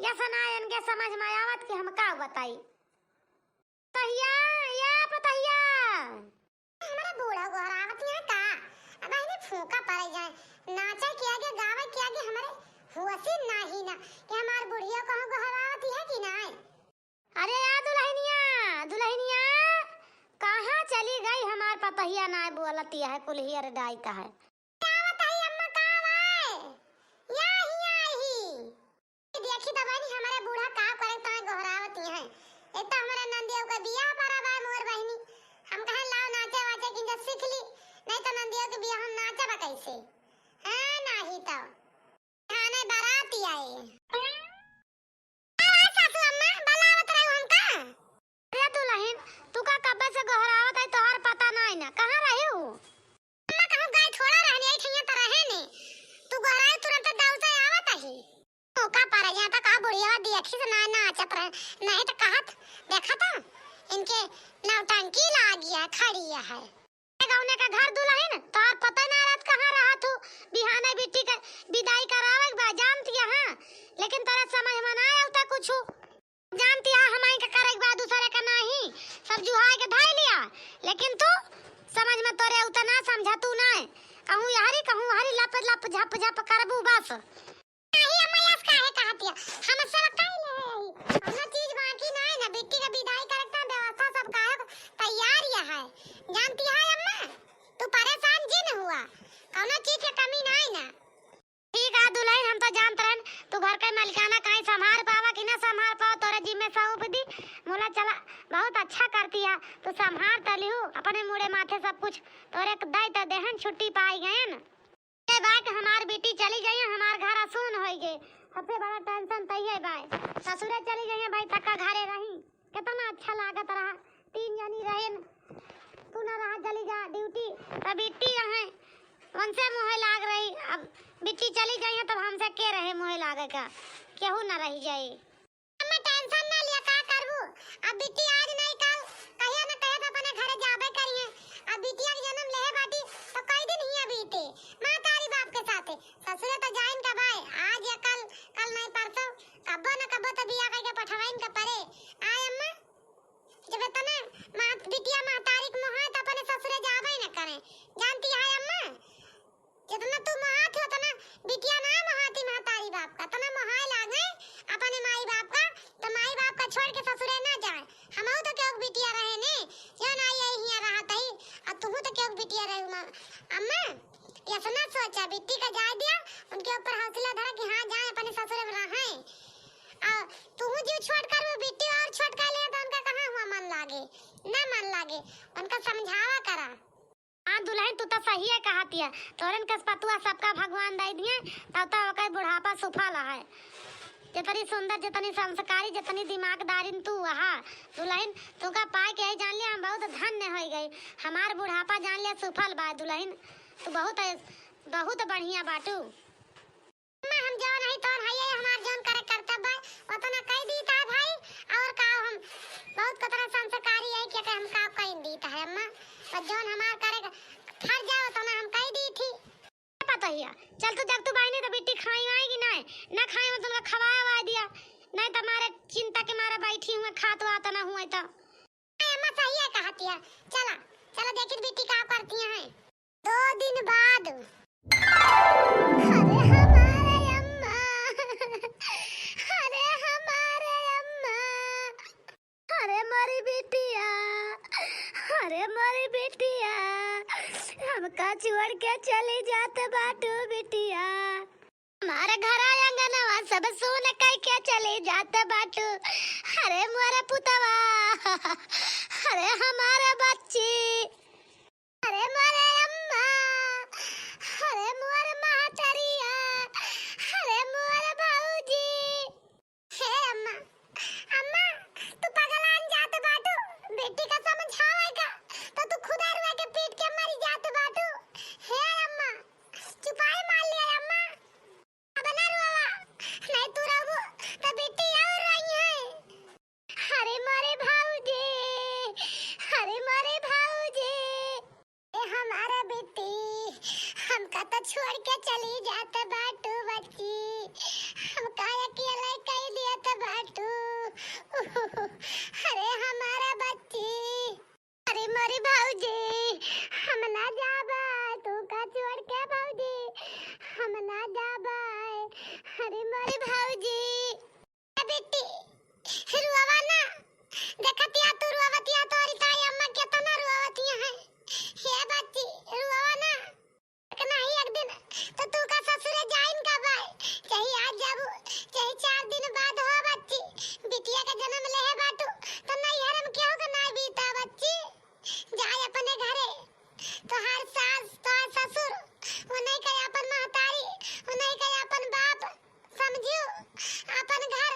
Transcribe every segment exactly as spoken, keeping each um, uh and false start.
यस ना इनके समझ में आवत कि हम का बताई। पतहिया, या पतहिया। हमरा बूढ़ा गोहरावत यहाँ का? अब अहिने फूंका पड़े जाए। नाचे के आगे, गावे के आगे हमरे होशी नाही ना कि हमार बुढ़िया कहूँ गोहरावत है कि नाय। अरे या दुलहिनिया, दुलहिनिया, कहाँ चली गई हमार पतहिया, नाय बोलती है, कुल्हियर डाइट है। का बताई अम्मा, का बाय? या ही, या ही। देखी त बहिनी, हमरे बूढ़ा का करे ताय गोहरावती हैं। एक तो हमरे नंदियो के बियाह परा बाय मोर बहिनी। हम कहे लाओ नाचे वाचे किंजा सीख ली, नहीं तो नंदियो के बियाह हम नाचब कैसे? हाँ, नाही तो। थाने बाराती आए। का सासू अम्मा, बुलावत रहे हमका? अरे दुलहिन, तू का कब्बे से गोहरावत है, तोहार पता नाही ना, कहाँ रही हूँ? अम्मा कहूँ गए थोड़ा रहने, आई ठैया तो रहे ने। तू गोहराए तुरंत दौड़ से आवत ही। मौका पर यहाँ तक कहा बुढ़िया देखी से ना नाचत रहे, नहीं तो कहत, देखा तो इनके नौटंकी लागिया खड़ी है। गौने का घर दुलहिन, तोहार पता ना रहत कहाँ रहत हूँ। बिहाने बिट्टी के विदाई करावे के बा, जानती है, हाँ, लेकिन तोरे समझ में ना आवता कुछ। जानती है, हमई के करे के बा, दूसरे का नाही, सब जुहाई के धाई लिया, लेकिन तू समझ में तोरे उतना समझा तू ना, कहूँ यहरी, कहूँ हरी, लप लप झप झप करबू बस। नाही अम्मा, यस काहे कहतिया? हम सब कई ले हई। कौनो चीज बाकी नाही ना, बिट्टी के विदाई करे के व्यवस्था सब काहे तैयार या है। जानती है अम्मा, तू परेशान जिन हुआ, कौनो चीज के कमी नाही ना। ठीक है दुलहिन, हम तो जानत रहन तू घर के मलिकाना, काई संभार पावा कि ना संभार पावा, तोरे जिम्मे सौंप दी। मोला चला, बहुत अच्छा करती है, तू संभार त लिहू अपने मुड़े माथे सब कुछ, तोरे दई त देहन छुट्टी पाई गयन। ये बा कि हमार बेटी चली जाइए, हमार घर असून होई गए। सबसे बड़ा tension त ये बा, ससुरे चली जाइए भाई, तका घरे रही, कितना अच्छा लागत रहा, तीन जनी रहेन, तू ना रहा, चली जा duty, तब बिट्टी रहे, उनसे मोहे लाग रही। अब बिट्टी चली जाइए, तब हमसे के रहे मोहे लागे का, केहू ना रही जाए। अम्मा tension ना लिया, का करबू? अब बिट्टी आज नहीं काल, कहिया न कहिया तो अपने घरे जाबे करिए। अब बिटिया के जन्म लेहे बाटी तो कई दिन ही अभी ते महतारी बाप के साथे ससुरे तो जाइन का बाय, आज या कल, कल नहीं परसों, कब्बो न कब्बो तो बिया कइके पठवाइन का परे। आय अम्मा, जब इतने मात-, बिटिया महतारी के मोह है तो अपने ससुरे जाबे न करे, जानती है अम्मा? जितना तू मोहात हो, उतना बिटिया ना मोहाती महतारी बाप का। इतना मोहाए लागे अपने माई बाप का, तो माई बाप का छोड़ के ससुरे ना जाए। हमहू तो केहू के बिटिया रहे ने, जो ना आई हियाँ रहत ही, आ तुहू तो केहू के बिटिया रहे। अम्मा, अम्मा, ऐसा ना सोचा, बिट्टी का जाए दिया, उनके ऊपर हौसला धरा कि हाँ, जाए अपने ससुरे में रहे। आ तुहू जीव छोट कर, वो बिट्टी और छोट कर ले, तो उनका कहाँ हुआ मन लागे, ना मन लागे, उनका समझावा करा। हाँ दुलहिन, तू तो सही है कहतिया, तोरन कस पतुआ सबका भगवान दे दिए, तब तो ओकर बुढ़ापा सुफल है। जितनी सुंदर, जितनी संस्कारी, जितनी दिमागदारिन तू वहा दुलहिन, तू का पाए के यही जान लिया, हम बहुत धन्य हो गई। हमार बुढ़ापा जान लिया सुफल बा दुलहिन, तू बहुत, बहुत बढ़िया बाटू। अम्मा, हम जौन हई तौन हई, हमार जौन करे कर्तव्य बा, ओतना कई दीत है भाई। और का, हम बहुत कतरा संस्कारी है, क्या हम का कई दीत है अम्मा, बस जौन हमार करे फर्ज है, ओतना हम कई दीत ही। पतोहिया, चल तू, जब तू बाइनी तो बिट्टी खाई वाई कि नहीं, ना खाई हो तो उनका खवाए वाए दिया, नहीं तो हमारे चिंता के मारे बैठी हुए, खात वात ना हुए तो। अम्मा सही है कहतिया, चला, चला देखी बिट्टी का करती है। दो दिन बाद। अरे हमारे अम्मा, अरे हमारे अम्मा, अरे मोरी बिटिया, अरे मोरी बिटिया, हमका छोड़ के चली जात बाटू बिटिया। हमार घर आंगनवा सब सून कइके चली जात बाटू। अरे मोरे पुतवा, अरे हमार बच्ची, अरे मोरे अम्मा, अरे मोर महतरिया, अरे मोर भौजी। हे अम्मा, अम्मा, तू पगलान जात बाटू, बेटी का समझावे का, तो तू खुदा रुआ के पीट के मरी जात बाटू। हे अम्मा, चुपाई मार लिया अम्मा। अब ना रोवा, नहीं तू रोबू, तो बिट्टी और रोई है। अरे मोरे भौजी, अरे मोरे भौजी। ए हमारा बिट्टी, हमका तो छोड़ के चली जात बाटू बच्ची, हमका अकेले कई दिया अरे भौजी, हम ना जाबे, तू का छोड़ के भौजी, हम ना जाबे। अरे मोरे भौजी, ए बिट्टी, रुआवा ना। देखतिया तू रुआवतिया, तोरी ताई अम्मा केतना रुआवतिया है। हे बच्ची, रुआवा ना। एक नाही एक दिन तो तू का ससुरे जाइन का बाय। चाहे आज जाबू, चाहे चार दिन बाद हो बच्ची। बिटिया के जन्म लेहे बाटू, तो नैहर में केहू के ना बीता बच्ची। जाए अपने घरे। तोहार सास, तोहार ससुर, वो नहीं कहे अपन महतारी, वो नहीं कहे अपन बाप। समझियो, अपन घर,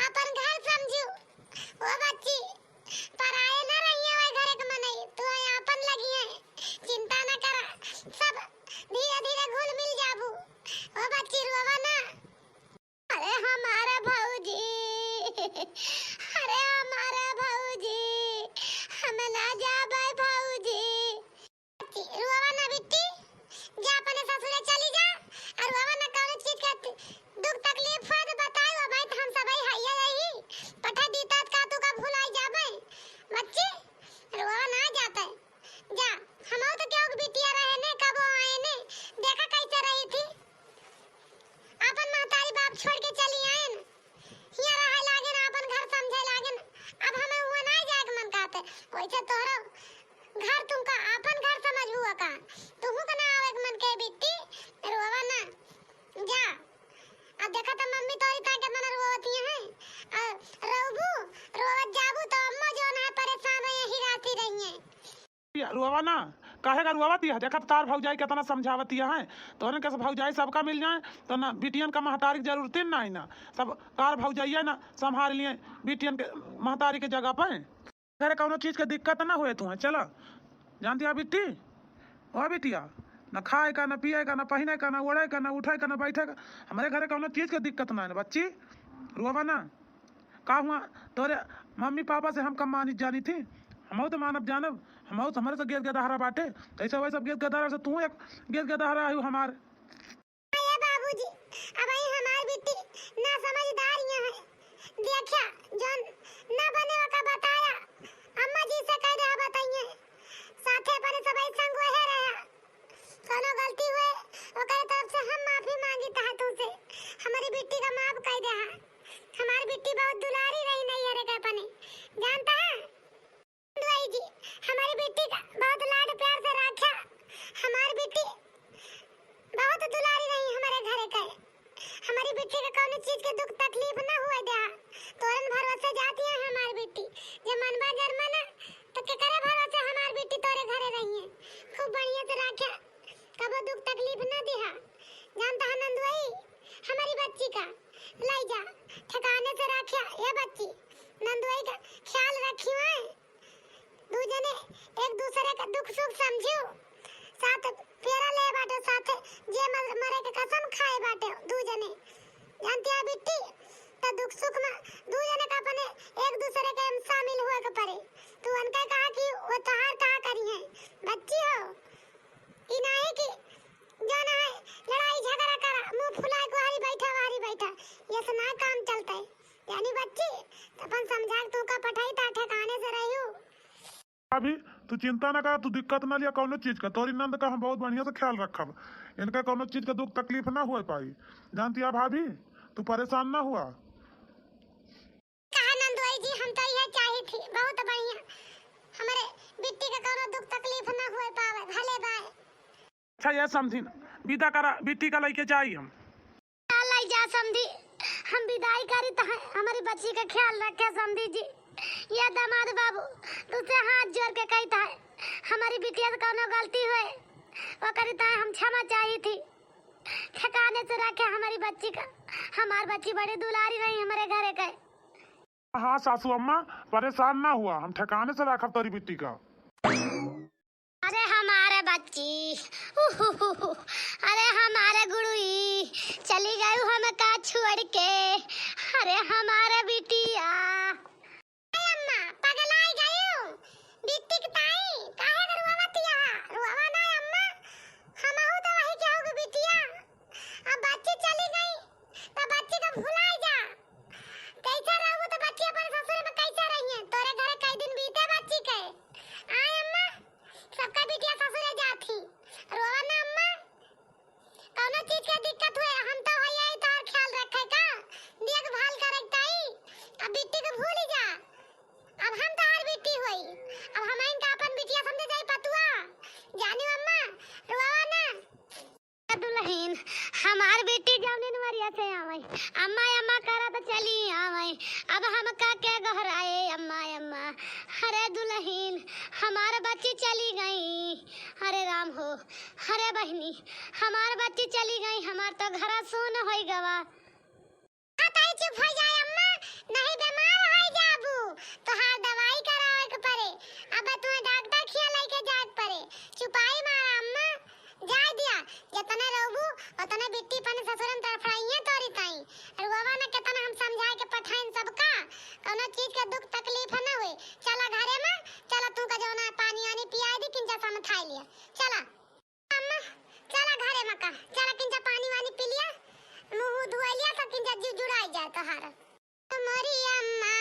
अपन घर समझियो। ओ बच्ची, पराए ना रहिए वही घरे के मनई, तू आपन लगिए, चिंता ना करा, सब धीरे धीरे घुल मिल जाबू। ओ बच्ची, रोवा ना। अरे हमारा भौजी, अरे हमारा भौजी, हम ना जाबे भौजी। रुआवा ना बिट्टी, जा अपने ससुरे चली जा, और रुआवा ना कौनो चीज के दुख तकलीफ हो तो बताओ, भाई तो हम सबई हइया यही, पठा दी तात का तू का भुलाई जाबे, बच्ची, रुआवा ना जाते, जा, हमहू तो केहू के बिटिया रहे ने, कबो आए ने, देखा कैसे रही थी, अपन महतारी बाप छोड़ के चली आए न, हियाँ रहे लागे न, अपन घर समझे लागे न, अब हमें हुआ ना जाए के मन कहते, वैसे तोहरो घर तुमका आपन घर समझ हुआ का? तुहू का ना आवे के मन के बिट्टी, रोवा ना। जा। अब देखा त मम्मी तोरी ता केतना रोवतिया है। आ रोबू, रोवत जाबू तो अम्मा जौन है परेशान है, यही राती रहिए। या, रोवा ना। काहे का रोवतिया? देखा त तार भौजाई केतना समझावतिया है। तोहरे के भौजाई सबका मिल जाए तो ना बिटियन का महतारी की जरूरत ही ना है ना। सब तार भौजाइया ना संभाल लिए बिटियन के महतारी के जगह पे। घरे कौनो चीज के दिक्कत ना होए तुहे, चला। जानती है बिट्टी, ओ बिटिया, ना खाए का, ना पिए का, ना पहिने का, ना ओढ़े का, ना उठे का, ना बैठे का। हमरे घरे कौनो चीज के दिक्कत ना है ना बच्ची, रोवा ना। का हुआ, तोरे मम्मी पापा से हम कम मानी जानी थी? हमहू तो मानब जानब, हमहू तो हमरे से गेद गदहरा बाटे, तैसे वही सब गेद गदहरा से तू एक गेद गदहरा आयु हमार। ए बाबूजी, अबही हमार बिट्टी ना समझदार यहाँ है। देखा, जौन ना बने ओका बताया, अम्मा जी से कह दे बताइए। साथे अपने सबही संग वहे रहा। कौनो गलती हुए, ओकरे तरफ से हम माफी मांगी तहा तुमसे। हमारी बिट्टी का माफ कर दे हा। हमारी बिट्टी बहुत दुलारी रही नहीं है रे के अपने। जानता है? दुआई जी, हमारी बिट्टी का बहुत लाड प्यार से राख्या। हमार बिट्टी बहुत दुलारी रही हमारे घरे के। हमारी बिट्टी के कौनो चीज के दुख तकलीफ ना हुए द्या। तोरन भरोसे जाती है हमार बिट्टी। जे मनबा जरमना, तो केकरे भरोसे हमार बिट्टी तोरे घरे रही है। खूब बढ़िया से राख्या, कबो दुख तकलीफ ना दिहा। जानता है नंदुआई, हमारी बच्ची का लाई जा, ठिकाने से राख्या। ये बच्ची, नंदुआई का ख्याल रखियो है। दू जने एक दूसरे का दुख सुख समझियो, साथ पेरा ले बाटे, साथ जे मर-, मरे के कसम खाए बाटे दू जने। जानती है बिट्टी, त दुख सुख में दू जने का अपने एक दूसरे के में शामिल हुए के पड़े। तू उनका कहा कि वो तोहार कहा करी है, बच्ची हो, ई नाही कि जौन है लड़ाई झगड़ा करा, मुंह फुलाए के वारी बैठा, वारी बैठा, ये से ना काम चलता है। यानी बच्ची, त अपन समझा के तू का पठाई ता ठिकाने से रहियो। अभी तू चिंता ना करा, तू दिक्कत ना लिया कौनो चीज का। तोरी नंद का हम बहुत बढ़िया से ख्याल रखब, इनका कौनो चीज का दुख तकलीफ ना हुए पाई। जानती है भाभी, तू परेशान ना हुआ। कहा नंदुआई जी, हम तो यह चाही थी, बहुत बढ़िया, हमारे बिट्टी का कौनो दुख तकलीफ ना हुए पावे, भले बाय। अच्छा, ये समधिन, विदा करा, बिट्टी का लइके जाई हम। का लइ जा समधी, हम विदाई करी त है, हमारी बच्ची का ख्याल रखे समधी जी। ये दामाद बाबू, तुझसे हाथ जोड़ के कही त है, हमारी बिटिया से कौनो गलती हुए, वो करी त है, हम क्षमा चाही थी। ठिकाने से रखे हमारी बच्ची का, हमार बच्ची बड़ी दुलारी रही हमारे घरे के। हाँ सासू अम्मा, परेशान ना हुआ, हम ठिकाने से रखब तोरी बिट्टी का। अरे हमारे बच्ची, उहुहुहु, अरे हमारे गुड़ुई, चली गयू हमका छोड़ के, अरे हमारे बिटिया। अरे अम्मा, पगलाई गयू, बिट्टी के ताई, काहे के रुआवतिया? रुआवा ना अम्मा, हमहू तो वही केहू के बिटिया। अब बच्ची चली गई, तो बच्ची का भुलाई जा। कैसे रहबू तो बच्ची अपन ससुर में कैसे रहिए? तोरे घरे कई दिन बीते बच्ची के। आ से आवै, अम्मा अम्मा करत चली आवै। अब हमका के गोहराए अम्मा अम्मा। अरे दुलहिन, हमार बच्ची चली गई। अरे राम हो, अरे बहिनी, हमार बच्ची चली गई, हमार तो घरा सून होइ गवा। आ ताई चुप होइ जाए अम्मा, नहीं बेमार होइ जाबू। तोहार दवाई करावे के परे, अब तुम्हें डॉक्टर खिया लइके जाए के परे। चुपाई मारा अम्मा, जाए दिया, जतने रहबू, ओतने बिट्टी अपने ससुरन तड़फड़ाइए तोरी ताई। रुआवा न केतना हम समझाए के पठाइन सबका, कौनो चीज के दुख तकलीफ न होए। चला घरे में, चला तू का जौना पानी वानी पियाई दी, किंचा समझाई लिया। चला। अम्मा, चला घरे में का, चला किंचा पानी वानी पी लिया, मुंह धोई लिया तो किंचा जीव जुड़ाई जाए तोहार। मोरी अम्मा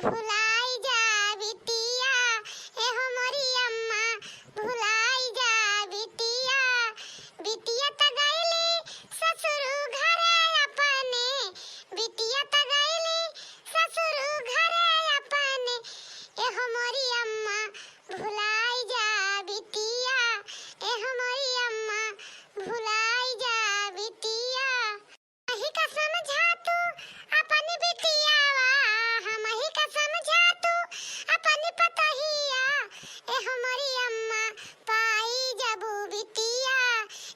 भुलाई जा बिटिया, ए हो मोरी अम्मा भुलाई जा बिटिया, बिटिया त गईली ससुर घरे अपने, बिटिया त गईली ससुर घरे अपने, ए हो मोरी अम्मा भुलाई जा बिटिया, ए हो मोरी अम्मा भुलाई जा बिटिया। हमही का समझा तू अपन बिटियावा, हमही का समझा तू अपन पतहिया। ए हमरी अम्मा पाई जबू बिटिया,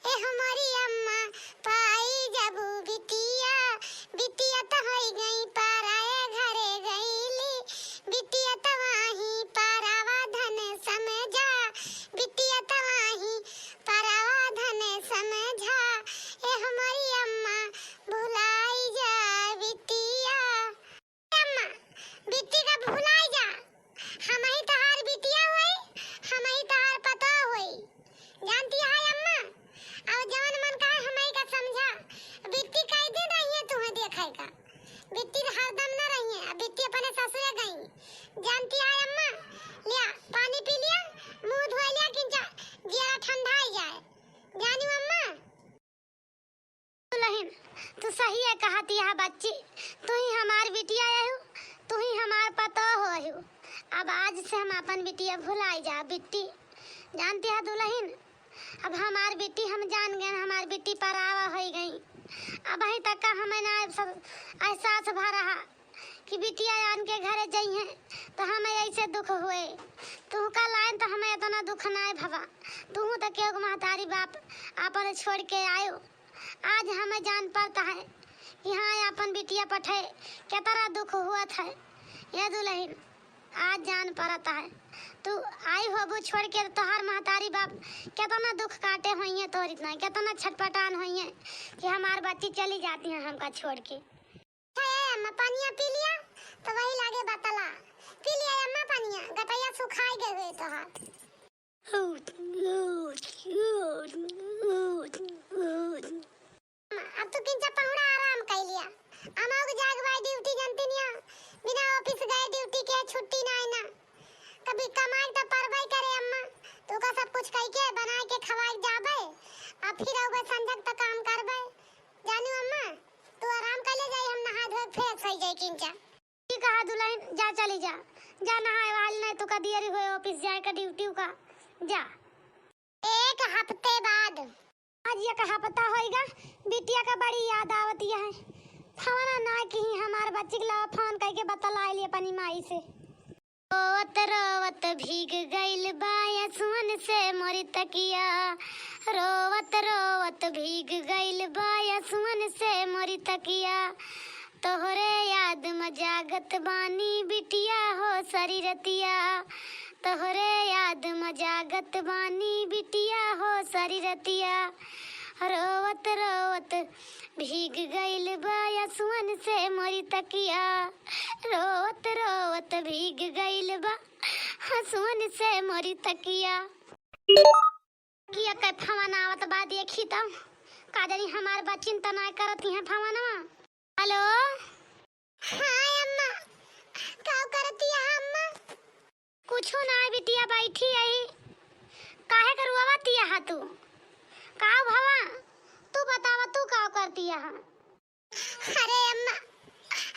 ए हमरी अम्मा पाई जबू बिटिया। बिटिया त होई गई पराए घरे गईली, बिटिया त वाही परावा धन समझा, बिटिया त वाही परावा धन समझा। ए हमरी अम्मा भुलाई जा बिटिया। अम्मा, बिट्टी का भुलाई जा, हमही तोहार बिटिया होई, हमही तोहार पतोह होई। जानती है अम्मा, अब जवन मन कहे हमही का समझा। बिट्टी कई दिन रहिए तुम्हें देखे का, बिट्टी हरदम न रहिए, अब बिट्टी अपने ससुरे गई। जानती है अम्मा, लिया पानी पी लिया, मुंह धोई लिया, किंचा जिया ठंडा ही जाए। जानू अम्मा। दुलहिन, तू सही है कहत यह बच्ची, तू ही हमार बिटिया अहू, तू ही हमार पतोह अहू। अब आज से हम अपन बिटिया भुलाई जा बिट्टी। जानती है दुलहिन, अब हमार बिट्टी हम जान गए, हमार बिट्टी परावा होई गई। अबही तक का हमें ना सब एहसास भा रहा कि बिटिया आन के घरे जइहें तो हमें ऐसे दुख हुए। तू का लाइन तो हमें इतना दुख ना भवा। तू तो केहू के महतारी बाप आपन छोड़ के आयो। आज हमें जान पड़ता है कि हाँ, अपन बिटिया पठे केतना दुख हुआ था। ये दुलहिन, आज जान पड़ता है, तू आई होबू छोड़ के, तोहार महतारी बाप केतना दुख काटे होइए तोर इतना, केतना छटपटान होइए कि हमार बच्ची चली जाती है हमका छोड़ के। ए अम्मा, पनिया पी लिया, तो वही लागे बतला। पी लिया अम्मा पनिया, गटैया सुखाई गए हुए तोहार। अब तू किंचा पहुड़ा आराम कर लिया। अमाउक जाग बाय ड्यूटी जनती निया, बिना ऑफिस गए ड्यूटी के छुट्टी ना आईना। कभी कमाई तो परबे करे अम्मा, तू का सब कुछ कह के बनाए के खवाए जाबे, आ फिर अउबे संझक तक काम करबे। जानू अम्मा, तू आराम कर ले जाई, हम नहा धोए फ्रेश हो जाई किंचा। ठीक है दुलहिन, जा चली जा, जा नहाए वाली नहीं तो का दियरी होए ऑफिस जाए का ड्यूटी का, जा। एक हफ्ते बाद। आज एक हफ्ता होइगा, बिटिया का बड़ी याद आवती है। फोन ना की हमार बच्ची के लावा फोन करके बतला लिए अपनी माई से। रोवत रोवत भीग गइल बा असुअन से मोरी तकिया, रोवत रोवत भीग गइल बा असुअन से मोरी तकिया। तोहरे याद म जागत बानी बिटिया हो सारी रतिया, तोहरे याद म जागत बानी बिटिया हो सारी रतिया। रोवत रोवत भीग गइल बा असुअन से मोरी तकिया, रोवत रोवत भीग गइल बा असुअन से मोरी तकिया। किया के फोन आवत बा, देखी त का जानी हमार बच्चिन त ना करत हैं फोनवा। हेलो। हाँ अम्मा, का करती है अम्मा? कुछो ना बिटिया, बैठी आई। काहे के रोवत है तू? का भवा? तू बतावा, तू का करती है? अरे अम्मा,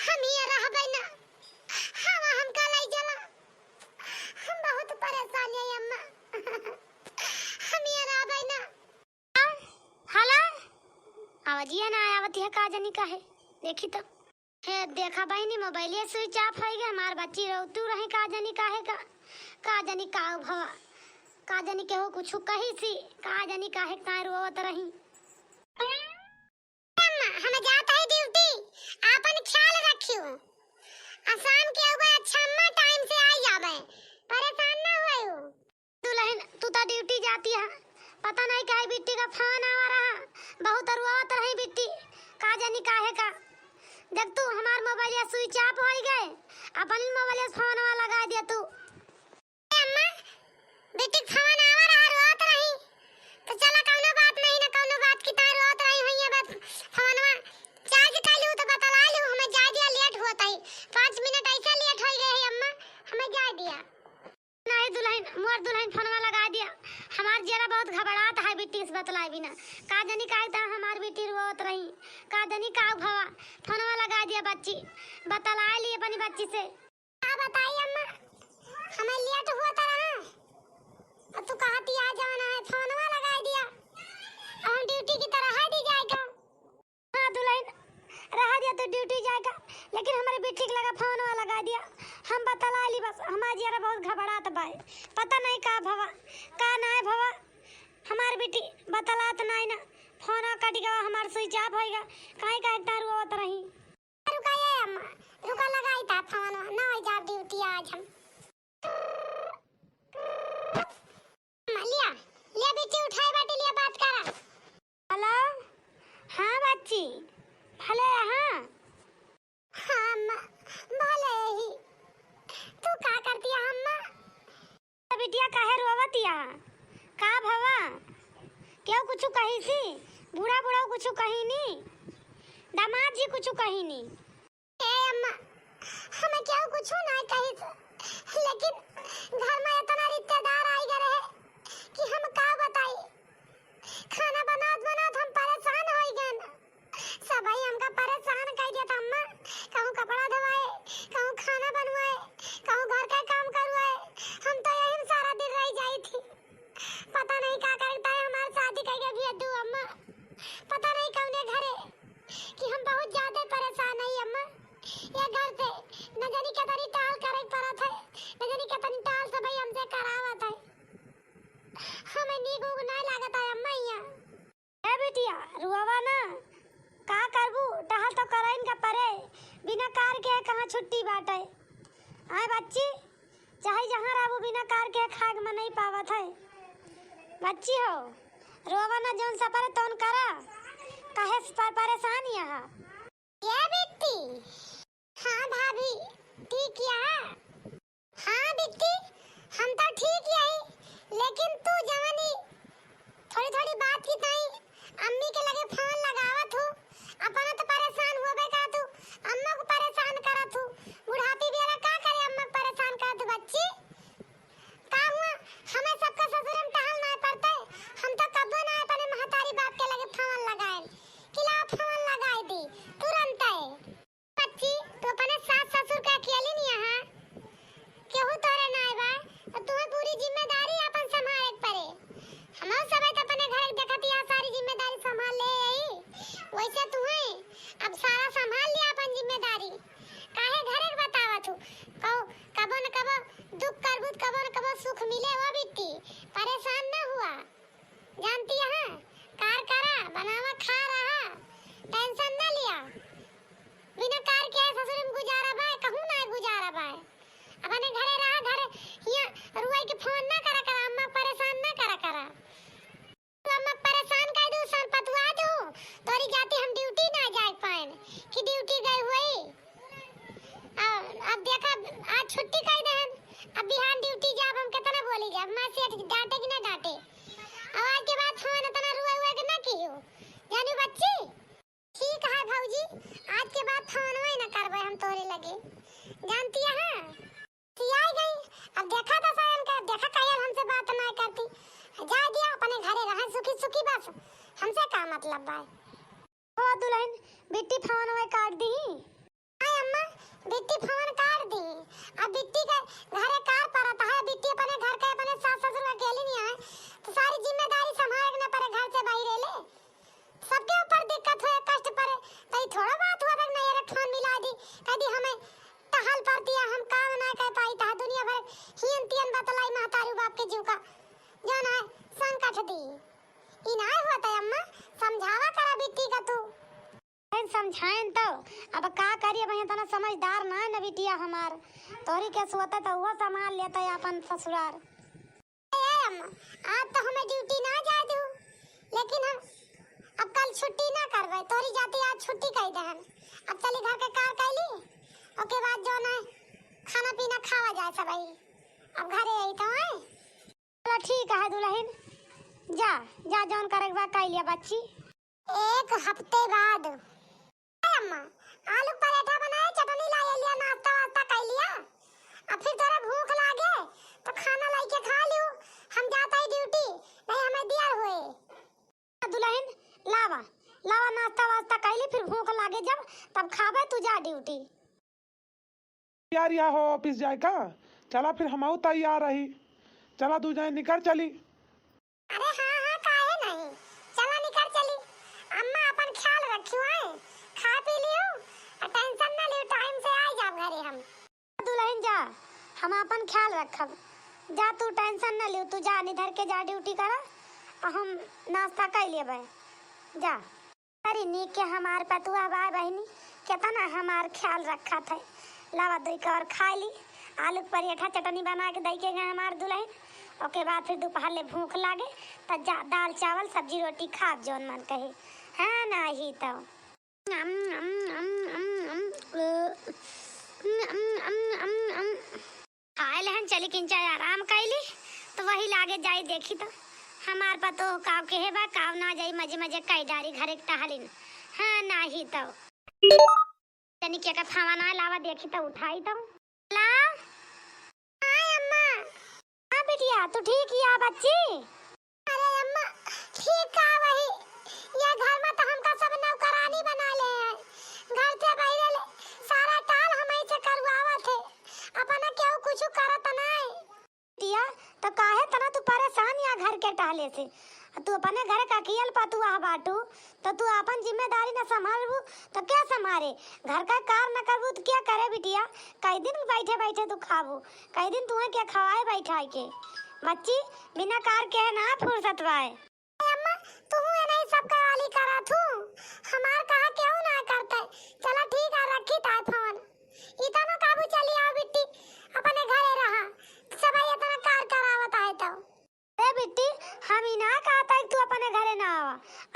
हम ये रहबे ना, हम हमका ले चला, हम बहुत परेशान है अम्मा, हम ये रहबे ना। हेलो। बजिया ना आवत है, का जानी काहे। देखी तो। हे देखा बहिनी, मोबाइलिया switch off होइ गए, हमार बच्ची रोतू रही, का जानी काहे का, का जानी का भवा, का जानी केहू कुछ कही सी, का जानी काहे का रोवत रही। अम्मा, हम जात है duty, आपन ख्याल रखियो। आ शाम के अउबे अच्छा अम्मा time से आई जाबे, परेशान ना होयो। दुलहिन, तू तो duty जाती है, पता नहीं काहे बिट्टी का फोन आवा रहा, बहुत रोवत रही बिट्टी, का जानी काहे का। देख तू, हमार मोबाइलिया switch off होइ गए, अपन ही मोबाइलिया से फोनवा लगाइ दिया तू। ए अम्मा, बिट्टी के फोन आवा रहा, रोवत रही। तो चला, कउनो बात नहीं ना, कउनो बात की तार रोवत रही हुई है, बस फोनवा charge कर लू तो बतला लू, हमें जाए दिया, late होत है, पाँच मिनट ऐसे late होइ गए है अम्मा, हमें जाए दिया। नहीं दुलहिन, मोर दुलहिन फोनवा लगाइ दिया, हमार जियरा बहुत घबड़ात है बिट्टी से बतलाए बिना, का जानी काहे ता हमार बिट्टी रोवत रही, का जानी का भवा, फोनवा लगाइ दिया बच्ची, बतलाए ली अपनी बच्ची से। का बताई अम्मा, हमें late होत रहा, और तू कहती आ जाना है, फोनवा लगाइ दिया, और हम duty की तरह है दी जाएगा। हाँ दुलहिन, रहा दिया तू duty जाएगा, लेकिन हमरे बिट्टी के लगा फोनवा लगाइ दिया, हम बतलाए ली बस, हमार जियरा बहुत घबड़ात बाय, पता नहीं का भवा, का नाय भवा, हमार बिट्टी बतलात नाय ना, फोनवा कट गवा, हमार switch off होइगा, काहे काहे तारू आवत रही। रुका ये अम्मा, रुका, लगाई था फोन, ना हो जाब duty आज हम। अम्मा, लिया, लिया बिट्टी उठाए बाटी, लिया बात करा। Hello, हाँ बच्ची, भले हाँ। हाँ अम्मा, भले ही। तू का करती है अम्मा? तो बिटिया काहे रोवतिया? का भवा? केहू कुछु कही सी? बूढ़ा बूढ़ा कुछु कही नी? दामाद जी कुछु कही नी? ए अम्मा, हमें केहू कुछु ना कही सी, लेकिन घर में इतना रिश्तेदार आई गए रहे कि हम का बताई। खाना बनात बनात हम परेशान होइ गए। सबही हमका परेशान कइ देत अम्मा, कहूँ कपड़ा धोवाए, कहूँ खाना बनवाए, कहूँ घर का काम करवाए, हम तो यही में सारा दिन रह जाई थी। पता नहीं का करता है हमार शादी कइ के भी अद्दू अम्मा, पता नहीं कौने घरे, कि हम बहुत ज्यादा परेशान है अम्मा। ये घर से न जानी कितनी टाल करे पड़त है, न जानी कितनी टाल सबही हमसे करावत है। हमें नीक उग नहीं लागत है अम्मा यहाँ। ए बिटिया, रुआवा ना, का करबू? टहल तो करइन का परे, बिना कार के कहाँ छुट्टी बाटे। आए बच्ची, चाहे जहाँ रहबू, बिना कार के खाए के मन नहीं पावत है। बच्ची हो, रुआवा ना, जौन सपरे तौन करा, काहे से पर-, परेशान यहाँ? ये बिट्टी, हाँ भाभी, ठीक या? हाँ बिट्टी, हम तो ठीक यही, लेकिन तू जवनी थोड़ी थोड़ी बात की ताई अम्मी के लगे फोन लगावत हूँ, अपना तो परेशान होबे करत हूँ, अम्मा को परेशान करत हूँ। बुढ़ापी बेरा का करे अम्मा को परेशान करत हूँ बच्ची? का हुआ, हमें सबका ससुर में टहल ना पड़ते, हम तो कब्बो ना अपने महतारी बाप के लगे फोन लगाए कि ला फोन लगाए दी तुरंत। बच्ची, तू अपने सास ससुर के अकेली नहीं यहाँ, केहू तोरे ना आए बा, तो तुम्हें पूरी जिम्मेदारी अपन संभाले के पड़े। हम सब तो अपने घर के देखत यहाँ सारी जिम्मेदारी संभाल ले आई, वैसे तुम्हें अब सारा संभाल लिया अपन जिम्मेदारी। काहे घरे के बतावत हूँ, कहो कबो न कबो दुख करबू त कबो न कबो सुख मिले वो बिट्टी, परेशान ना हुआ। जानती है, कार करा, बनावा, खा रहा, tension ना लिया। बिना कार के ससुर में गुजारा बा, कहूँ ना गुजारा बा। अपने घरे रहा, घर हिया रुआई के फोन ना करा करा, अम्मा परेशान ना करा करा। तू अम्मा परेशान कर दू, सन पतुआ दू, तोरी जाती हम duty ना जाए पाएन, कि duty गए हुई। अब, अब देखा, आज छुट्टी कइ देहन, अब बिहान duty जाब, हम कितना बोली जाब, माँ सेठ डांटे कि ना डांटे। अब आज के बाद फोन इतना रुआ हुआ कि ना कियो, जानू बच्ची। ठीक है भौजी, आज के बाद फोन वही ना करबे हम तोरे लगे, जानती है। खियाई गई, अब देखा था सायन का, देखा कहियल हमसे बात ना करती, जा दिया अपने घरे रहे सुखी सुखी, बस हमसे का मतलब बा। हो दुलहिन, बिट्टी फोन वही काट दी। हाय अम्मा, बिट्टी फोन काट दी। अब बिट्टी के घरे कार परत है, बिट्टी अपने घर के, अपने सास ससुर के अकेली नहीं है, तो सारी जिम्मेदारी संभाले के न परे, घर से बाहर ले। सबके ऊपर दिक्कत है। ई नाय होत है अम्मा, समझावा करा बिट्टी का तू। अरे समझाएन तो, अब का करी, अब इतना समझदार ना है न बिटिया हमार। तोहरी के सोते तो वो संभाल लेता है अपन ससुरार। ए अम्मा, आज तो हमें ड्यूटी ना जाए दू, लेकिन हम अब कल छुट्टी ना करबे, तोहरी जाती आज छुट्टी कई दहन। अब चली घर के कार कैली, ओके बाद जो ना खाना पीना खावा जाए सबई। अब घरे आई तो है। चला ठीक है दुल्हन, जा, जा जौन करे के बा कई लिया बच्ची। एक हफ्ते बाद। ए अम्मा, आलू पराठा बनाए, चटनी लाई लिया, नाश्ता वास्ता कई लिया। अब फिर तोरा भूख लागे तो खाना लाई के खा लियो, हम जाता ही ड्यूटी, नहीं हमें देर होए। दुल्हन लावा, लावा नाश्ता वास्ता कई ली, फिर भूख लागे जब तब खाबे, तू जा ड्यूटी। तैयार या हो ऑफिस जाए का? चला फिर हमहू तैयार रही। चला दू जने निकर चली। अरे हाँ, हाँ, काहे नहीं? चला निकर चली। अम्मा अपन ख्याल रखियो है। खा पी लियो, और टेंशन ना लियो, टाइम से आ जाओ घरे हम। दुल्हन जा, हम अपन ख्याल रखब। जा तू टेंशन ना लियो, तू जा निधर के जा ड्यूटी करा, और हम नाश्ता कई लेबे। जा। बड़ी नीक के हमार पतुआ बा बहिनी, केतना हमार ख्याल रखत है। लावा दुई का और खाई ली, आलू के पराठा चटनी बना के दई के गए हमार दुल्हन। ओके बाद फिर दोपहर ले भूख लागे त जा दाल चावल सब्जी रोटी खाब जौन मन कहे। हाँ नाही तो। अम, अम, अम, अम, अम, अम, अम, अम, अम, अम। खाए लेहन चली किंचा आराम कैली, तो वही लागे जाई देखी तो हमार पतोह काव केहे बा, काव ना जाई, मजे मजे कई डारी घरे के टहलिन। हाँ, नाही तो। तनी के का खावा ना लावा देखी तो उठाई तो। ला। हाय अम्मा। हाँ बिटिया, तू ठीक या बच्ची? अरे अम्मा, ठीक का वही, ये घर में तो हमका सब नौकरानी बना ले हैं। घर से बहिरे ले सारा काम हमही से करवावत है, अपना केहू कुछ करत नाय। बिटिया, तो काहे तना तू परेशान या घर के टहले से? तू अपने घर का अकियल पतुआ बाटू, तो तू आपन जिम्मेदारी न संभालबू, तो क्या संभाले? घर का कार न करबू, तो क्या करे बिटिया? कई दिन बैठे बैठे तू खाबू, कई दिन तुहे के खवाए बैठाए के? बच्ची, बिना कार के है ना फुर्सत बाय। अम्मा, तू है नहीं सब कवाली करा थू, हमार कहा केहू ना करते। चला ठीक है, रखी ताय फोन। इतना काबू चली आओ बिट्टी, अपने घरे रहा, सब इतना कार करावत है तो। अरे बिट्टी, हम ई ना कहत है कि तू अपने घरे ना आवा,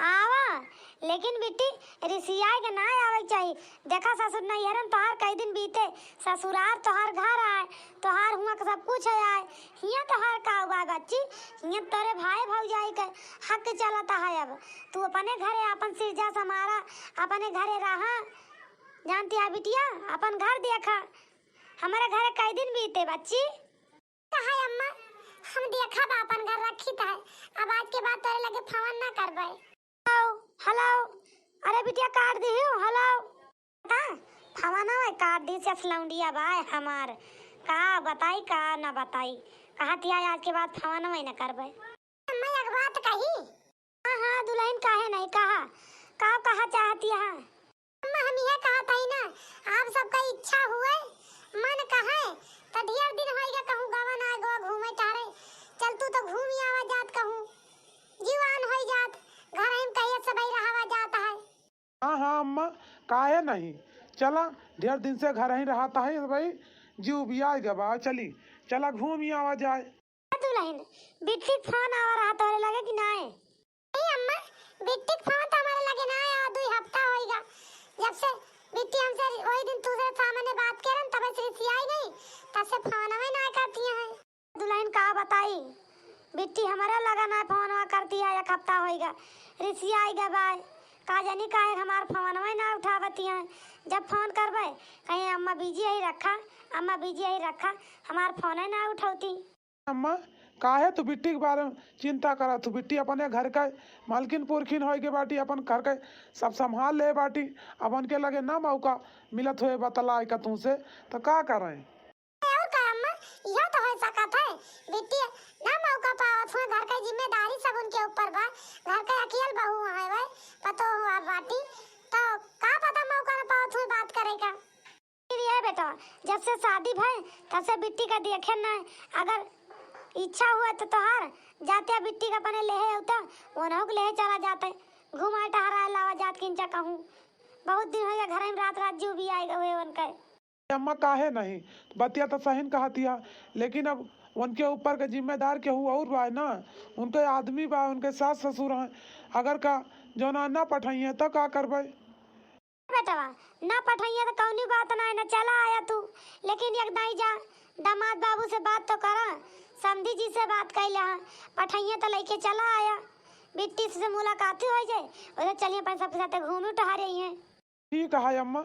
आवा, लेकिन बिट्टी, रिसियाए के ना आवे के चाही। देखा ससुर नैहरन तोहार कई दिन बीते, ससुरार तोहार घर आए, तोहार हुआं के सब कुछ है आए, हियां तोहार का हुआ बच्ची, हियां तोरे भाई भौजाई के हक चलत है। अब तू अपने घरे अपन सिरजा समारा, अपने घरे रहा, जानती है बिटिया, अपन घर देखा, हमारे घरे कई दिन बीते बच्ची। कहा अम्मा, हम देखब आपन घर रखी त है, अब आज के बाद तोरे लगे फोन ना करबे। हेलो, हेलो, अरे बिटिया काट दिहू, हेलो। ता, फोनवा काट दी से लौंडिया बाय हमार, का बताई का ना बताई, कहा तिया आज के बाद फोनवा ना करबे। अम्मा एक बात कही। हाँ, हाँ, दुल्हन काहे नहीं कहा, का कहा चाहती है? अम्मा, हम यह कहत हई ना, आप सबका इच्छा हुए, मन कहे, त ढेर दिन होइगा कहूँ गवा ना गवा घूमे टहरे। चल तू तो घूम आवा जात कहूँ। जीवान होई जात, घर में कहिए सबई रहावा जात है। हाँ, हाँ अम्मा, काहे नहीं? चला, ढेर दिन से घर ही रहत है सबई, जीव बियाई गवा, चली, चला घूम आवा जाए। दुल्हन, बिट्टी के फोन आवा रहा तोरे लगे कि नाय? नहीं अम्मा, बिट्टी के फोन तो हमारे लगे ना आया, दुई हफ्ता होइगा। जब से बिट्टी हमसे वही दिन तुझे सामने बात करन, तबे से रिसियाई गई, तब से फोनवे ना करती हैं। दुल्हन का बताई, बिट्टी हमारे लगा ना फोनवा करती है, एक हफ्ता होइगा, रिसियाई गबाय, का जानी काहे हमार फोनवे ना उठावती हैं। जब फोन करबे, कहीं अम्मा बिजी ही रखा, अम्मा बिजी ही रखा, हमार फोने ना उठौती। अम्मा, काहे तू बिट्टी के बारे में चिंता करत हू? बिट्टी अपने घर का मालकिन पुरखिन होए के बाटी, अपन घर का सब संभाल ले बाटी। अब उनके लगे ना मौका मिलत होए बतलाए का तुमसे, तो का करें? और का अम्मा, यह तो हो सकत है, बिट्टी ना मौका पावत हुए, घर का जिम्मेदारी सब उनके ऊपर बा, घर का अकेल बहू है वह, पतो हुआ बाटी, तो का पता मौका ना पावत हुए बात करे का। फिर ये बेटा, जब से शादी भय, तब से बिट्टी का देखे ना। अगर इच्छा हुए तो तोहार जाते बिट्टी का अपने लेहे अउता, ओनहु के लेहे चला जाते, घुमाए टहराए लावा जात किंचा कहूँ। बहुत दिन होइ गए घर में रात रात जीव भी आए गए उनके। अम्मा काहे नहीं, बतिया तो सही न कहतिया, लेकिन अब उनके ऊपर के जिम्मेदार केहू और बा ना, उनके आदमी बा, उनके सास ससुर हैं, अगर का जौना ना पठाइए तो का करबे? बेटवा, ना पठइया तो कौनी बात ना है, ना चला आया तू, लेकिन एक दाई जा, दामाद बाबू से बात तो करा, समधी जी से बात कैले हाँ, पठइया तो लेके चला आया, बिट्टी से मुलाकात ही हो जाए, उधर चलिए अपन सबके साथ घूमे टहरे ही हैं। ठीक है अम्मा,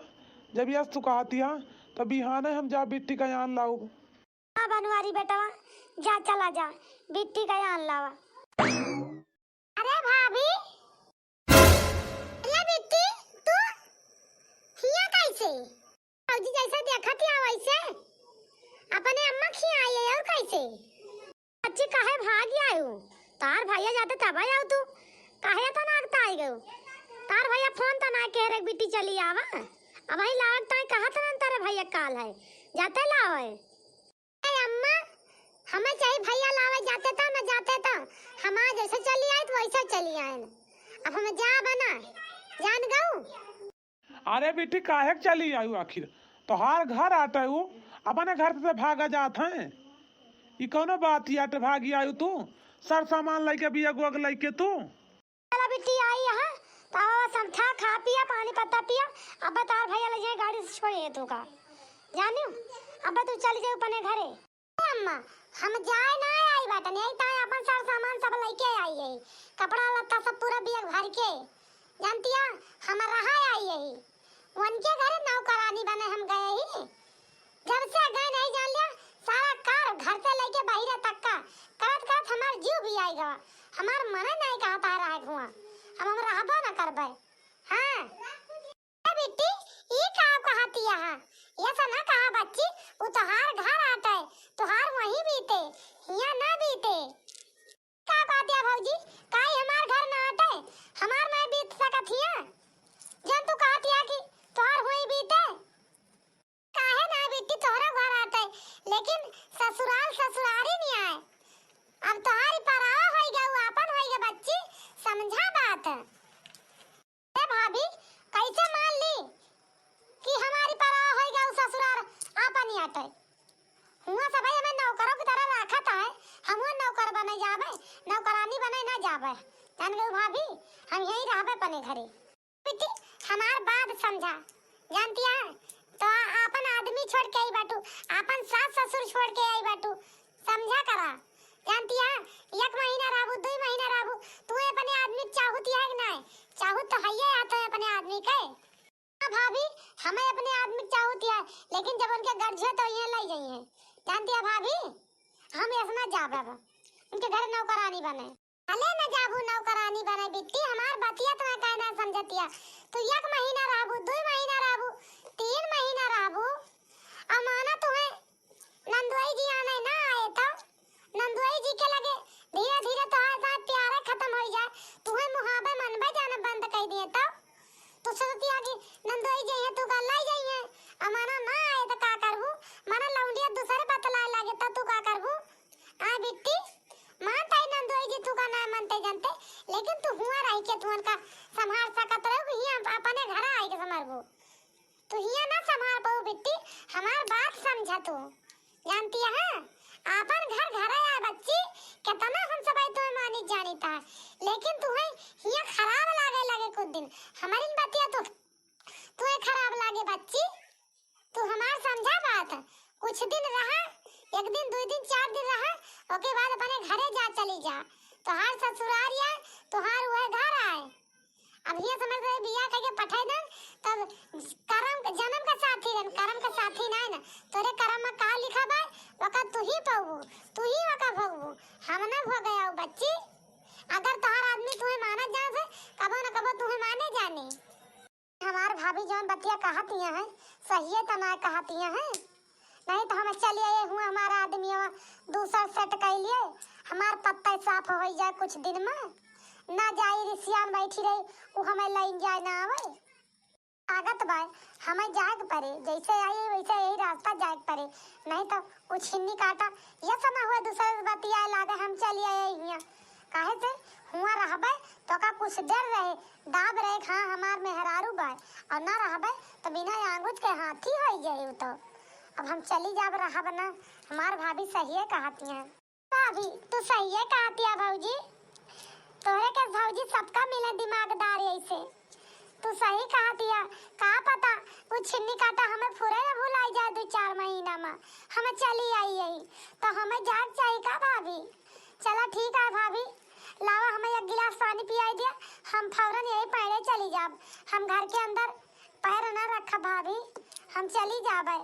जब यस तू कहती हाँ, तो बिहाने हम जा बिट्टी का यान लाउब। हाँ बनवारी बेटवा, जा चला जा, बिट्टी का यान लावा। अरे भाभी, अरे बिट्टी, तू हिया कैसे? भौजी जैसे देखत हिया वैसे अपने अम्मा खिया आई है और कैसे? बच्ची काहे भागी आयु? तार भैया जाते तब आयु तू, काहे इतना अगता आई गयु? तार भैया फोन तो ना कह रहे बिट्टी चली आवा, अब वही लाग ताई कहा था ना तारे भैया काल है, जाते लाओ है। ए अम्मा, हमें चाहे भैया लावे जाते तो न जाते तो, हम आज ऐसे चली आए तो वैसे चली आए न। अब हमें जा बना, जान गऊ। अरे बेटी, काहे के चली आयु आखिर? तोहार घर आटे उ, अपने घर से भागा जात हैं। ई कौनो बात ही आटे भागी आयु तू? सर सामान लेके, बिया गोग लेके तू? चला बिट्टी आई यहाँ, तो आवा सब खा, खा पिया, पानी पत्ता पिया। अब तार भैया ले जाए गाड़ी से छोड़े तू का, जानियो? अब तू चली जाए अपने घरे। अम्मा, हम जाए ना आई बाटन, यही ताई अपन सर सामान सब लेके आई है, कपड़ा लत्ता सब पूरा बैग भर के, जानतिया, हम रहा आई यही, उनके घरे नौकरानी बने हम गए ही। जब से गए नहीं जान लिया, सारा कार घर से लेके बहिरे तक का करत करत हमार जीव भी आई गवा, हमार मन नहीं कहता रहे हुआ, अब हम रहबो ना करबे। हाँ। ए बिट्टी, ई का कहतिया है? ये सब ना कहा बच्ची, उ तोहार घर आटे, तोहार वहीं बीते, हियां ना बीते। का कहतिया भौजी, काई हमार घर ना आटे, हमार ना बीत सकत हिया? जन तू कहतिया कि तोहार वहीं बीते, काहे ना बिट्टी तोहरा घर आटे, लेकिन ससुराल ससुरारी नहीं आए। अब तोहारी परावा होई गऊ, आपन होई गए बच्ची, समझा बात। ए भाभी, कैसे मान ली कि हमारी परावा होई गऊ ससुराल आपन ही आटे? हुआ सबै हमें नौकरों की तरह रखत है, हम हुआ नौकर बने जाबे, नौकरानी बने ना जाबे। जान गऊ भाभी, हम यहीं रहबे अपने घरे। बेटी, हमार बात समझा, जानती है? तो आपन आदमी छोड़ के आई बाटू, आपन सास ससुर छोड़ के आई बाटू, समझा करा। जानती है, एक महीना रहबू, दुई महीना रहबू, तू अपने आदमी के चाहूत है कि नहीं? चाहूत तो हइये है तो अपने आदमी के। हाँ भाभी, हमें अपने आदमी के चाहूत है, लेकिन जब उनके गरजे तो ये लाई जाइए। जानती है भाभी, हम ऐसा ना जाबे अब, उनके घर नौकरानी बने। भले न जाबू नौकरानी बने बिट्टी, हमार बतिया तुम्हें काहे ना समझतिया। तू एक महीना रहबू, दुई महीना रहबू, तीन महीना रहबू, अमाना तुम्हें नंदुआई जी आने ना आए तो नंदुआई जी के लगे धीरे धीरे तोहार साथ प्यारे खत्म हो जाए, तुम्हें मुहाबे मनबे जाना बंद कर दिए तो तू सोचतिया कि नंदुआई जी हैं तू का लाई जाइए, अमाना ना आए तो का करबू? माना लौंडिया दूसरे बतलाए लागे तो तू का करबू? आ बिट्टी, मानत है नंदोई जी तू का ना मानते जानते, लेकिन तू हुआ रही के तू उनका संभाल सकत रहो कि हियां अप-, अपने घर आई के संभालबो। तू हियां ना संभाल पाऊ बिट्टी, हमार बात समझा तू। जानती है, आपन घर घर है बच्ची, कितना हम सब तुम्हें मानी जानी था, लेकिन तुम्हें हियां खराब लागे लगे कुछ दिन। हमारी बतिया तो तुम्हें खराब लागे बच्ची, तू हमार समझा बात। कुछ दिन रहा, एक दिन, दुई दिन, चार दिन रहा, ओके बाद अपने घरे जा, चली जा। तोहार ससुरार या तोहार वह घर आए। अब ये समझ रहे बिया कह के पठाई दन, तब करम के, जन्म का साथी रहन, करम का साथी ना है ना। तोरे करम में का लिखा बा, ओका तू ही पाऊ, तू ही ओका भोगबू, हम ना भोगे आओ बच्ची। अगर तोहार आदमी तुम्हें मानत जान से, कबो न कबो तुम्हें माने जाने। हमार भाभी जौन बतिया कहत हिया है, सहिए त ना कहत हिया है। नहीं तो हम चलिए ये हुआ हमारा आदमी हुआ दूसर सेट कर लिए, हमार पत्ता साफ हो जाए कुछ दिन में, ना जाई रिसियान बैठी रही, वो हमें लाइन जाए ना आवे। लागत बा, हमें जाए के पड़े, जैसे आई वैसे यही रास्ता जाए के पड़े, नहीं तो उ छिन्नी काटा ये समय हुआ दूसरे से बतियाए लागे, हम चली आए हियाँ। काहे से हुआ रहबे तो का कुछ देर रहे, दाब रहे, हाँ, हमार मेहरारू बा, और ना रहबे तो बिना आंगुच के हाथी होई जाए उ तो। अब हम चली जाब, रहब ना, हमार भाभी सहिए कहती हैं। भाभी, तू सहिए कहतिया भौजी, तोहरे के भौजी सबका मिले दिमागदार ऐसे। तू सही कहतिया, का पता उ छिन्नी काटा हमें फुरे न भुलाई जाए दो चार महीना में, हमें चली आई यही, तो हमें जाग चाही का भाभी? चला ठीक है भाभी, लावा हमें एक गिलास पानी पियाई दिया, हम फौरन यही पैरे चली जाब, हम घर के अंदर पैर न रखब भाभी, हम चली जाबे।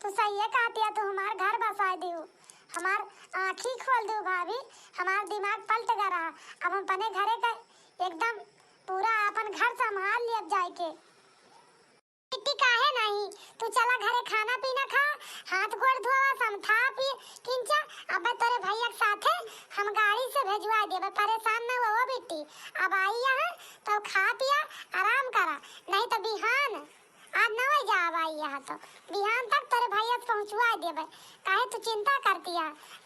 तू सहिए कहतिया, तू हमार घर बसाए दियो, हमार आँखी खोल दियो भाभी, हमार दिमाग पलट गया रहा। अब हम अपने घरे का एकदम पूरा अपन घर संभाल लियब जाए के। बिट्टी काहे नहीं, तू चला घरे खाना पीना खा, हाथ गोड़ धोवा, समथा पी, किंचा, अब तोरे भैया के साथे हम गाड़ी से भेजवा देबे, परेशान न हो बिट्टी। अब आई यहाँ तो खा पिया, आराम करा, नहीं तो बिहान आज नवै जाब आई यहाँ तो, बिहान तक तोरे भैया से पहुँचवा देबे। काहे तू चिंता करतिया?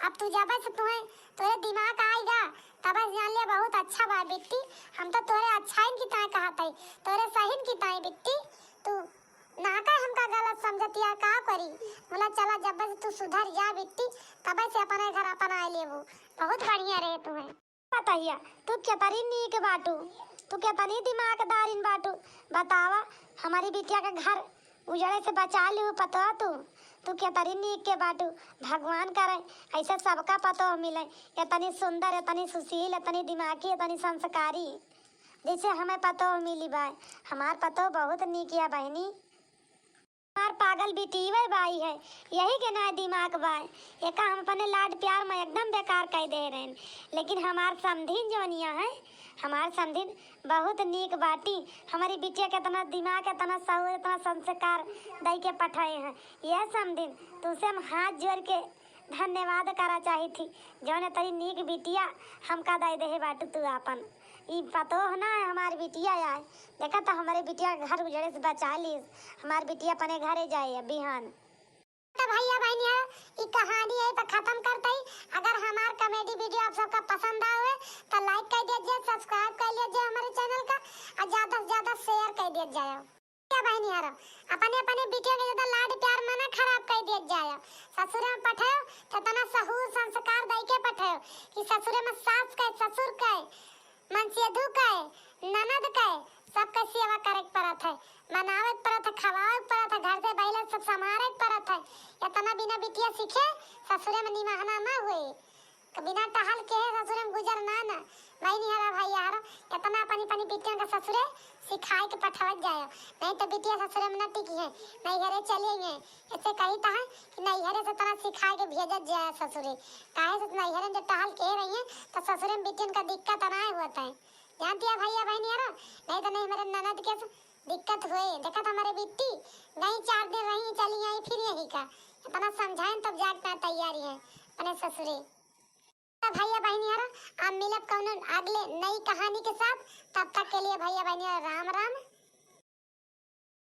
अब तू जब से तुहे तोरे दिमाग आएगा, तब से जान लिया बहुत अच्छा बा बिट्टी। हम तो तोरे अच्छाइन की ताई कहत हई, तोरे सहीन की ताई बिट्टी। तू ना का हमका गलत समझतिया का करी? बोला चला जब से तू सुधर जा बिट्टी, तब से अपने घर अपन आए लेबू, बहुत बढ़िया रहे तुहे। बताइया, तू केतरी नीक बाटू, तू केतनी दिमागदारिन बाटू। बतावा, हमारी बिटिया के घर उजड़े से बचा लिहू पतोह तू। तू केतरी नीक के बाटू, भगवान करे ऐसे सबका पतोह मिले, इतनी सुंदर, इतनी सुशील, इतनी दिमागी, इतनी संस्कारी, जैसे हमें पतोह मिली बा। हमार पतोह बहुत नीक या बहिनी। हमार पागल बिटिया बाई है, यही के ना दिमाग बा। एका हम अपने लाड प्यार में एकदम बेकार कर दे रहेन, लेकिन हमार समधिन जौनिया है, हमार समधिन बहुत नीक बाटी। हमारी बिटिया के इतना दिमाग, इतना सहूर, इतना संस्कार दई के पठाए हैं। यह समधिन, तुमसे हम हाथ जोड़ के धन्यवाद करा चाही थी, जौन तरी नीक बिटिया हमका दे दे बाटू तू आपन। ई पतोह ना है, हमार बिटिया आए। देखा तो हमारे बिटिया के घर उजड़े से बचा लीस, हमार बिटिया अपने घरे जाए अब बिहान। तो भैया बहनिया, ई कहानी यहीं पे खत्म करते ही। अगर हमार comedy video आप सबका पसंद आवे तो like कर दीजिए, subscribe कर लीजिए हमारे channel का, और ज्यादा से ज्यादा share कर दिया जाए। भैया बहनिया रो, अपने अपने बिटिया के ज्यादा लाड प्यार मना खराब कर दिया जाए। ससुरे में पठाओ तो इतना सहूर संस्कार दई के पठाओ कि ससुरे में सास के, ससुर के, मनसेधु के, ननद के, सबके सेवा करे के पड़त है, मनावे के पड़त है, खवावे के पड़त है, घर से बहिला सब संभारे के पड़त है। इतना बिना बिटिया सीखे ससुरे में निमहना ना हुए। बिना टहल के ससुरे में गुजर ना ना। बहनी हरा, भाई हरा, इतना अपनी अपनी बिटिया के ससुरे सिखाए के पठावत जाए, नहीं तो बिटिया ससुरे में न टिकी है, नैहरे चली आई है। ऐसे कही तो है कि नैहरे से तना सिखाए के भेजत जाए ससुरे। काहे से नैहरे में जब टहल के रही है तो ससुरे में बिटियन का दिक्कत ना होता है। जानती है भैया बहनी हरा, नहीं तो नहीं मेरे ननद के दिक्कत हुए। देखा था हमारे बिट्टी, गई चार दिन रही, चली आई फिर यही का। इतना समझाएं तब जाके तैयारी है अपने ससुरे। तो भैया बहनी हरा, अब मिलब कौनो अगले नई कहानी के साथ। तब तक के लिए भैया बहनी हरा, राम राम।